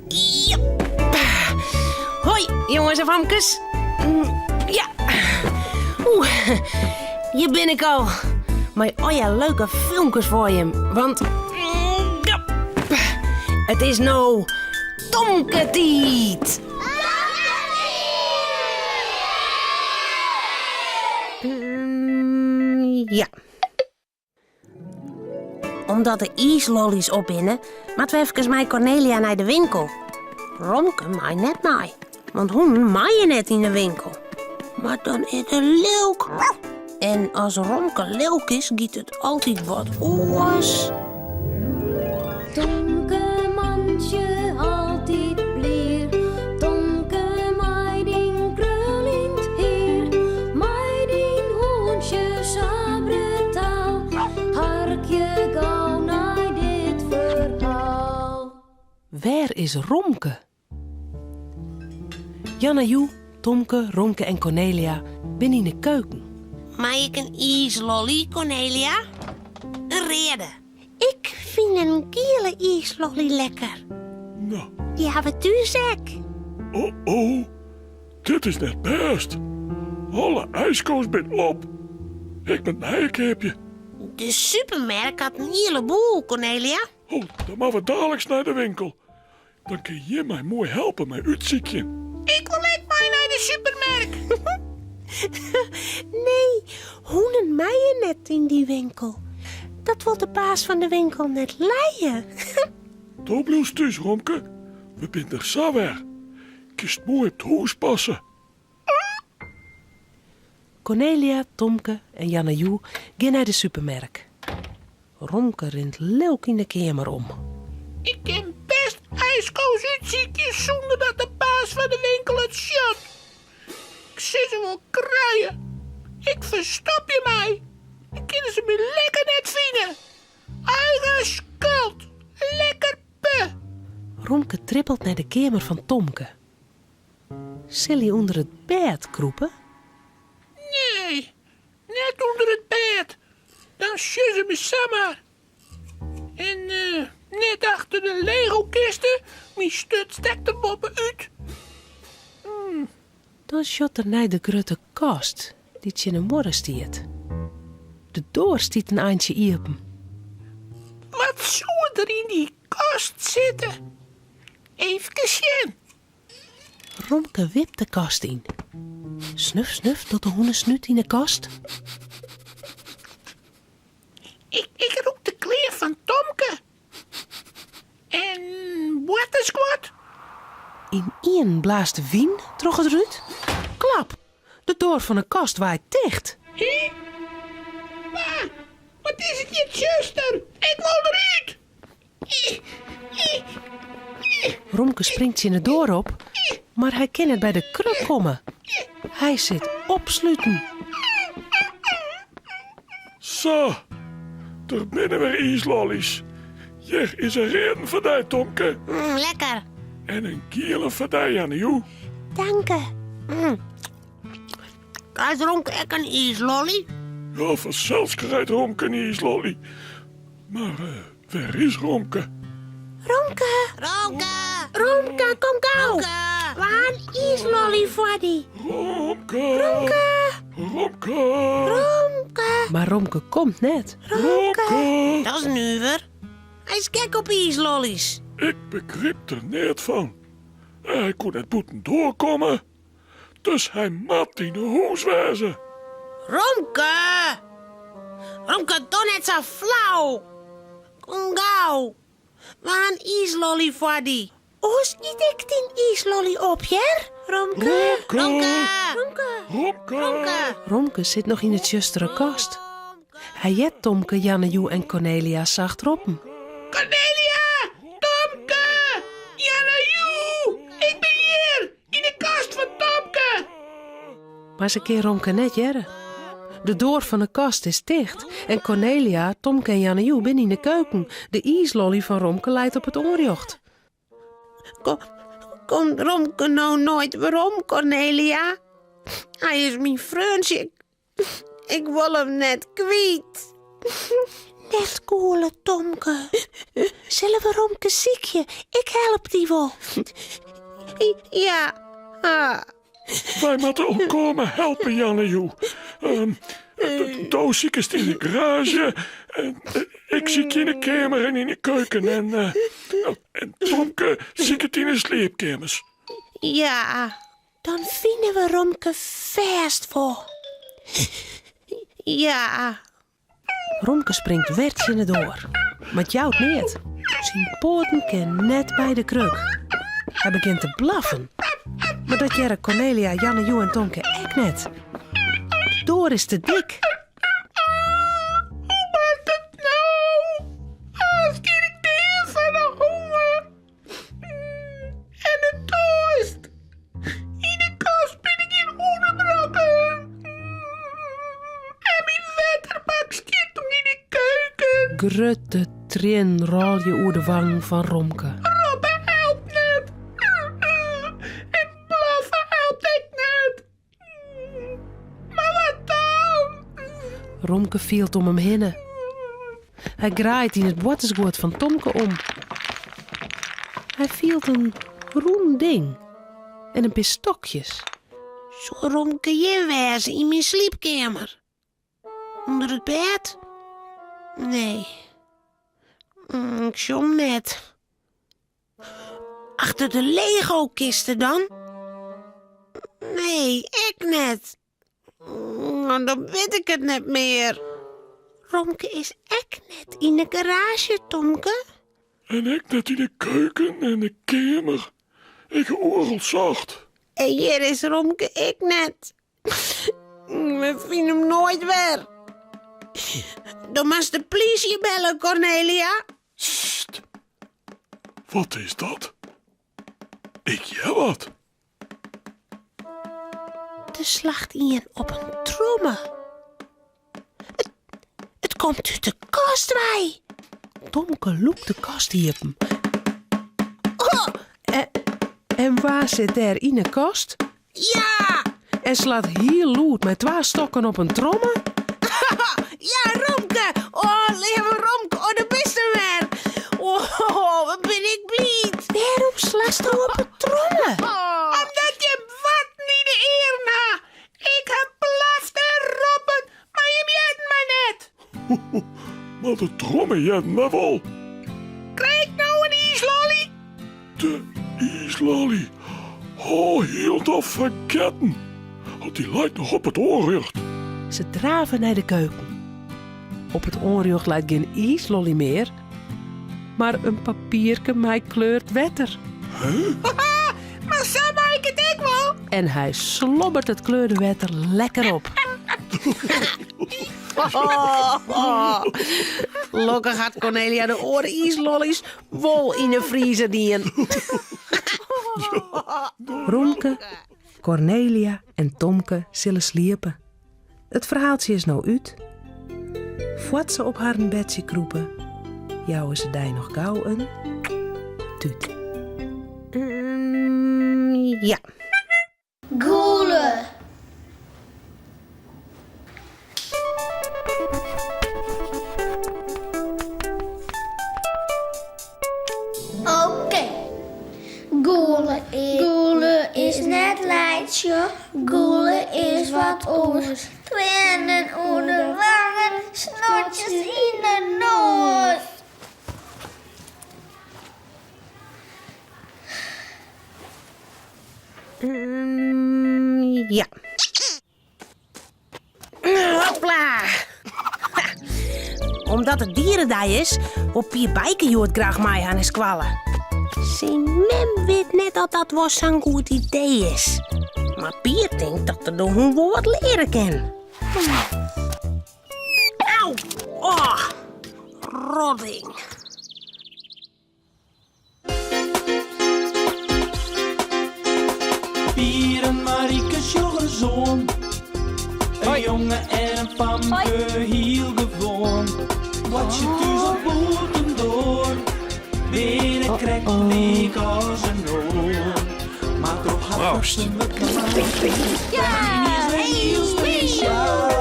Jep. Hoi, jonges en famkes. Ja. Oeh, hjir bin ik al. Mei allegear leuke filmkes foar jim. Want ja, it is no Tomke-tiid. Ja. Omdat de iislollies op binne, moatte we efkes mei Cornelia nei de winkel. Romke mei net mei, want hûnen meie net yn de winkel. Mar dan is er lilk. En as Romke lilk is, giet it altyd wat oars. Tomke mantsje altyd blier, Tomke mei dyn kruljend hier, mei dyn hûntsje sa brutaal, harkje gau nei dit ferhaal. Wêr is Romke? Janna-Joe, Tomke, Romke en Cornelia binne yn de keuken. Mei ik in iislolly, Cornelia? In reade. Ik fyn in giele iislolly lekker. No. Dy ha we thús ek. Oh oh, dit is net bêst. Alle ijsko's binne op. Ik moat nije keapje. De supermerk hat in hiele boel, Cornelia. Oh, dan moatte we daliks nei de winkel. Dan kin jim my moai helpe mei útsykjen. Ik wol ek mei nei de supermerk. Nee, hûnen meie net yn dy winkel. Dat wol de baas fan de winkel net lije. Do bliuwst thús, Romke. We binne der sa wer. Kinst moai op it hûs passe. Cornelia, Tomke en Janna-Joe gean nei de supermerk. Romke rint lilk yn de keamer om. Ik kin bêst ijsko's útsykje sûnder dat de baas fan de winkel it sjocht. Ik sil se wol krije. Ik ferstopje my. Dan kinne se my lekker net fine. Eigen skuld. Lekker puh. Romke trippelt nei de keamer fan Tomke. Sil hy ûnder it bêd krûpe? Nee, net ûnder it bêd. Dan sjogge se my samar. En net achter de legokiste, myn sturt stekt der boppe-út. Dan sjocht er nei de grutte kast dy't tsjin de muorre stiet. De doar stiet in eintsje iepen. Wat soe der yn dy kast sitte? Eefkes sjen. Romke wipt de kast yn. Snuf, snuf, docht de hûnesnút yn 'e kast. Ik, ik rûk de klean fan Tomke. En boartersguod. Ynienen blaast de wyn troch it rút. Klap! De doar fan 'e kast waait ticht. Hé? Pa, wat is it hjir tsjuster? Ik wol derút! Romke springt tsjin de doar op, mar hy kin net by de kruk komme. Hy sit opsluten. Sa, der binne wer iislollies. Hjir is in readen foar dy, Tomke. Mm, lekker. En in giele foar dy, Janne-Joe. Danke. Mm. Krijt Romke ek in iislolly? Ja, fansels krijt Romke in iislolly. Mar wêr is Romke? Romke! Romke! Romke, kom gau! Romke! We ha in iislolly foar dy. Romke! Romke! Romke! Romke! Mar Romke komt net. Romke! Dat is nuver. Hy is gek op iislollies. Ik begryp der neat fan. Hy koe net bûtendoar komme. Dus hy moat yn 'e hûs wêze. Romke! Romke, doch net sa flau! Kom gau! We ha in iislolly foar dy. Oars yt ik dyn iislolly op, hear, Romke. Romke! Romke! Romke! Romke! Romke sit noch yn 'e tsjustere kast. Hy heart Tomke, Janne-Joe en Cornelia sacht roppen. Cornelia! Tomke! Janne-Joe! Ik bin hjir! Yn de kast fan Tomke! Mar se kin Romke net hearre. De doar fan 'e kast is ticht en Cornelia, Tomke en Janne-Joe binne yn 'e keuken. De iislolly fan Romke leit op it oanrjocht. Komt Romke no noait werom, Cornelia? Hy is myn freontsje. Ik wol him net kwyt. Net gûle, Tomke. Sille we Romke sykje? Ik help dy wol. Ja. Wy moatte elkoar helpe, Jannejoe. Do sikest yn de garaazje, ik sykje yn de keamer en yn de keuken en Tomke siket yn de sliepkeamers. Ja, dan fine we Romke fêst wol. Ja. Romke springt wer tsjin de doar, mar it jout neat. Syn poaten kinne net by de kruk. Hy begjint te blaffen, mar dat hearre Kornelia, Jannejoe en Tomke ek net. De doar is te dik. Hoe moat it no? Aanst gean ik dea fan de honger. En de toarst. Yn de kast binne gjin ûnderbrokken. En myn wetterbak stiet noch yn de keuken. Grutte triennen rôlje oer de wangen fan Romke. Roppe helpt net. En blaffe helpt ek net. Mar wat dan? Romke fielt om him hinne. Hy graait yn it boartersguod fan Tomke om. Hy fielt in rûn ding en in pear stokjes. Soe Romke hjir wêze yn myn sliepkeamer? Under it bêd? Nee. Ik sjoch him net. Achter de Lego-kisten dan? Nee, ek net. Dan wit ik it net mear. Romke is ek net yn de garaazje, Tomke. En ek net yn de keuken en de keamer. Ik ha oeral socht. En hjir is Romke ek net. We fine him noait wer. Do moatst de plysje belle, Kornelia. Sst. Wat is dat? Ik hear wat. Der slacht ien op in tromme. It, it komt út de kast wei. Tomke lûkt de kast iepen. Oh! En, en wa sit dêr yn 'e kast? Ja! En slacht hiel lûd mei twa stokken op in tromme? Ja, Romke! Oh, leave Romke, oh, dêr bist wer! Oh, wat bin ik bliid! Wêrom slachsto op 'e tromme? Omdat jim watten yn de earen ha. Ik ha blaft en roppen, mar jim hearden my net. Mar de tromme hearden wy wol. Krij ik no in iislolly? De iislolly. Oh, hielendal fergetten. Want dy leit noch op it oanrjocht. Se drave nei de keuken. Op it oanrjocht leit gjin iislolly mear, mar in papierke mei kleurd wetter. Mar sa mei ik it ek wol. En hy slobbert it kleurde wetter lekker op. Lokkich hat Kornelia de oare iislollys wol yn 'e friezer dien. Romke, Kornelia en Tomke sille sliepe. It ferhaaltsje is no út. Foar't se op harren bedsje krûpe, jouwe se dy noch gau in tút. Ja. Gûle. Oké. Gûle is. Gûle is net laitsje, gûle is wat oars. Triennen oer de wangen, snotsjes yn de noas. Ja. Hopla! Omdat it dieredei is, wol Pier Bijke hjoed graach mei har nei skoalle. Syn mem wit net oft dat wol sa'n goed idee is. Mar Pier tinkt dat er de hûn wol wat leare kin. Au! Oh, rotding. Pier en Marike sjogge ris oan. In jonge en in famke, hiel gewoan. Boartsje thús of bûtendoar, binne krekt lyk as in oar. Mar troch har Proost. wurdt yniens wer hiel spesjaal.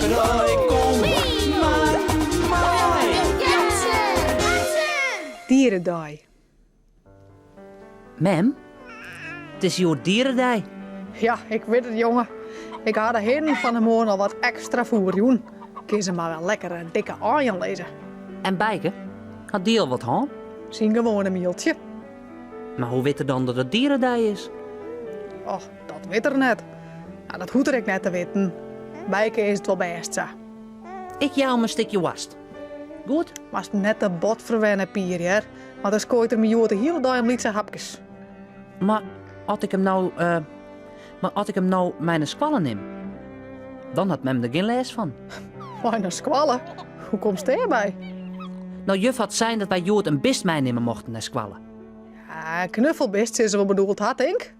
Dierendag, kom mar mei. Dieredei. Mem, it is hjoed dieredei. Ja, ik wit it, jonge. Ik ha de hinnen fan 'e moarn al wat ekstra foer jûn. Kin se mar wer lekkere dikke aaien lizze. En Bijke, hat dy al wat hân? Syn gewoane mieltsje. Mar hoe wit er dan dat it dieredei is? Och, dat wit er net. No, dat hoecht er ek net te witten. Bijke is it wol bêst sa. Ik jou him in stikje woarst. Goed? Moatst him net te bot ferwenne, Pier, hear. Want dan skoait er my hjoed de hiele dei om lytse hapkes. Mar as ik him no, mar as ik him no mei nei skoalle nim, dan hat mem der gjin lêst fan. Mei nei skoalle? Hoe komst dêrby? No, juf hat sein dat wy hjoed in bist meinimme mochten nei skoalle. Ja, in knuffelbist sil se wol bedoeld ha, tink.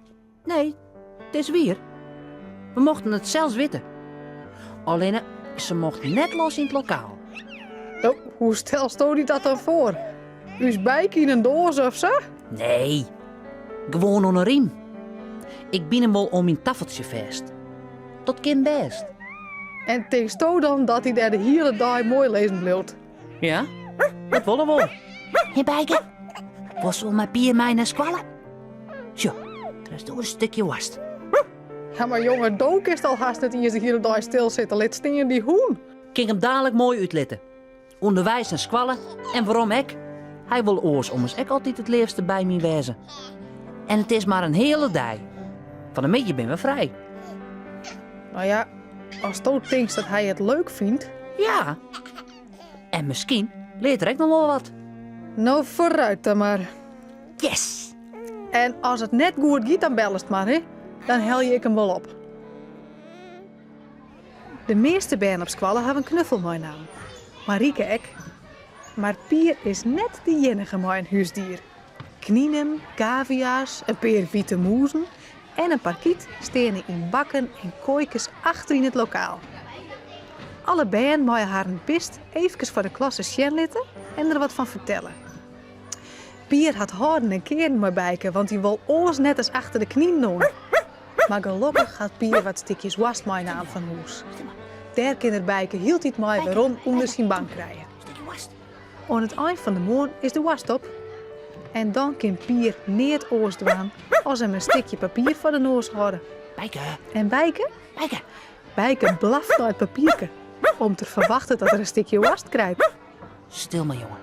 Nee, it is wier. We mochten it sels witte. Allinne, se mocht net los yn it lokaal. No, hoe stelsto dy dat dan foar? Us Bijke yn in doaze of sa? Nee, gewoan oan 'e rym. Ik byn him wol oan myn taffeltsje fêst. Dat kin bêst. En tinksto dan dat hy dêr de hiele dei moai lizzen bliuwt? Ja, dat wol er wol. Hé Bijke, wolst wol mei Pier mei nei skoalle? Sjoch, krijst do in stikje woarst. Ja, mar jonge, do kinst al hast net iens de hiele dei stilsitte, lit stean dy hûn. Kin ik him dalik moai útlitte. Underweis nei skoalle en werom ek. Hy wol oars ommers ek altyd it leafste by my wêze. En it is mar in heale dei. Fan 'e middei binne we frij. No ja, asto tinkst dat hy it leuk fynt. Ja, en miskien leart er ek noch wol wat. No foarút dan mar. Yes! En as it net goed giet, dan bellest mar, hè? Dan helje ik him wol op. De measte bern op skoalle hawwe in knuffel meinaam. Marieke ek. Mar Pier is net de iennige mei in húsdier. Kninen, kavia's, in pear wite mûzen en in parkyt steane yn bakken en koaikes achter yn it lokaal. Alle bern meie harren bist eefkes foar de klasse sjen litte en der wat fan fertelle. Pier hat hâlden en kearen mei Bijke, want hy wol oars net as achter de kninen oan. Mar gelokkich hat Pier wat stikjes woarst meinaam fan hûs. Dêr kin er Bijke hieltyd mei werom ûnder syn bank krije. Oan it ein fan de moarn is de woarst op. En dan kin Pier neat oars dwaan as him in stikje papier foar de noas hâlde. Bijke! En Bijke? Bijke! Bijke blaft nei it papierke, om't er ferwachtet dat er in stikje woarst krijt. Stil mar, jonge.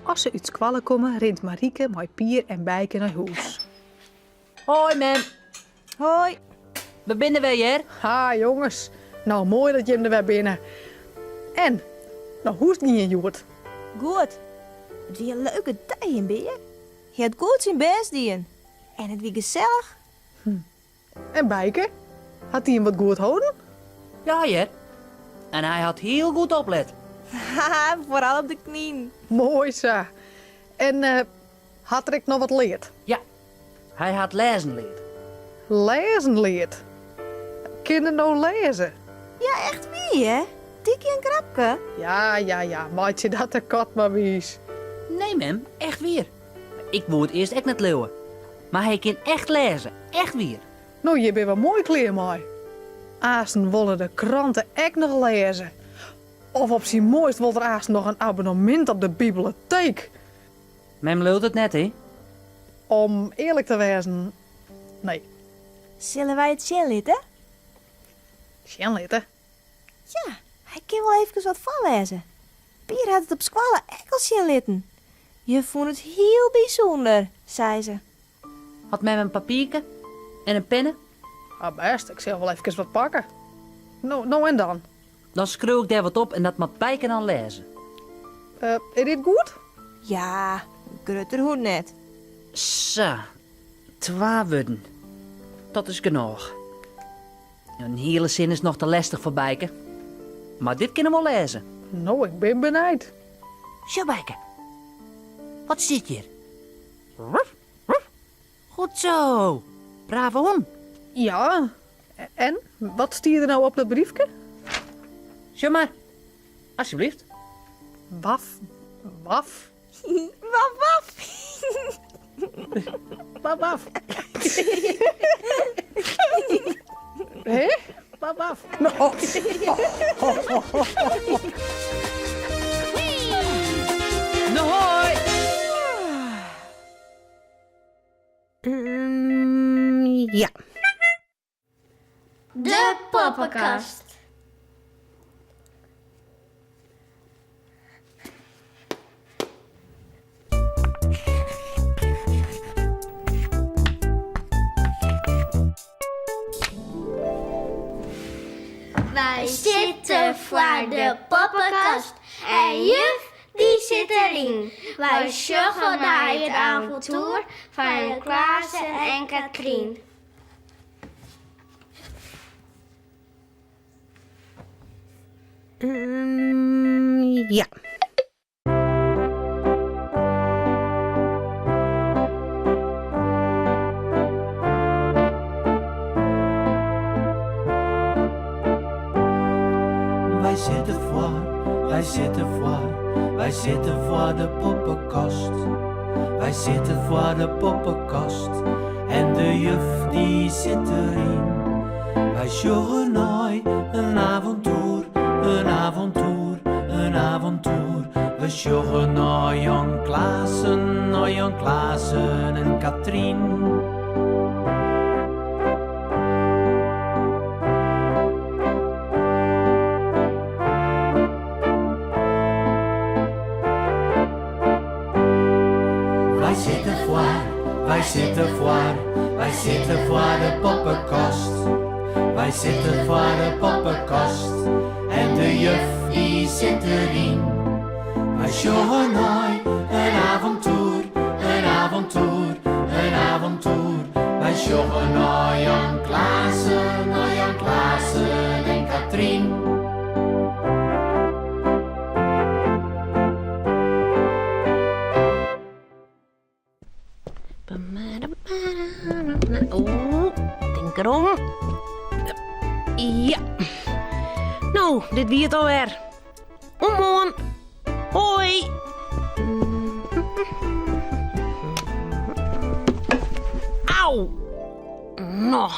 As se út skoalle komme, rint Marieke mei Pier en Bijke nei hûs. Hoi mem. Hoi. We binne wer hear. Ha jonges, no moai dat jim der wer binne. En, no hoe is it gien hjoed? Goed. It wie in leuke dei hin Bear. Hy hat goed syn bêst dien. En it wie gesellich. En Bijke? Hat dy him wat goed holden? Ja hear. En hy hat hiel goed oplet. Haha, foaral op de kninen. Moai sa. En hat er ek noch wat leard? Ja, hy hat lêzen leard. Lêzen leard? Kin er no lêze? Ja, echt wier, hè? Tikje en Krapke? Ja, ja, ja, meitsje dat de kat mar wiis. Nee mem, echt wier. Ik woe it earst ek net leauwe. Mar hy kin echt lêze, echt wier. No, hjir binne we moai klear mei. Aansten wol er de krante ek noch lêze. Of op syn moaist wol er aansten noch in abonnemint op de bibleteek. Mem leaut it net, hè? Om earlik te wêzen, nee. Sille wy it sjen litte? Sjen litte? Ja, hy kin wol eefkes wat foarlêze. Pier hat it op skoalle ek al sjen litten. Juf fûn it hiel bysûnder, sei se. Hat mem in papierke en in pinne? Ah, bêst, ik sil wol efkes wat pakke. No, no en dan? Dan skriuw ik dêr wat op en dat moat Bijke dan lêze. Is dit goed? Ja, grutter hoecht net. Sa, twa wurden. Dat is genôch. In hiele sin is noch te lestich foar Bijke. Mar dit kin er wol lêze. No, ik bin benijd. Sjoch, Bijke. Wat stiet hjir? Goed zo! Brave hûn. Ja, en? Wat stiet der no op dat briefke? Sjoch mar, asjebleaft. Waf, waf. Waf, waf. Waf, waf. Hé? Waf, waf. No hoi! Ja. De Poppekast. Wy sitte foar de poppekast en juf dy sit deryn. Wy sjogge nei it avontoer fan Klaas en Katrien. Ja. Wy sitte foar, wy sitte foar, wy sitte foar de poppekast. Wy sitte foar de poppekast en de juf dy sit deryn. Wy sjogge nei in avontoer, in avontoer, in avontoer. We sjogge nei Jan Klaassen, nei Jan Klaassen en Katrien. Wy sitte foar, wy sitte foar, wy sitte foar de poppekast. Wy sitte foar de poppekast en de juf dy sit deryn. Wy sjogge nei in avontoer, in avontoer, in avontoer. Wy sjogge nei Jan Klaassen, nei Jan Klaassen en Katrien. Oeh, tink derom. Ja. No, dit wie it alwer. Oant moarn. Hoi. Au. No.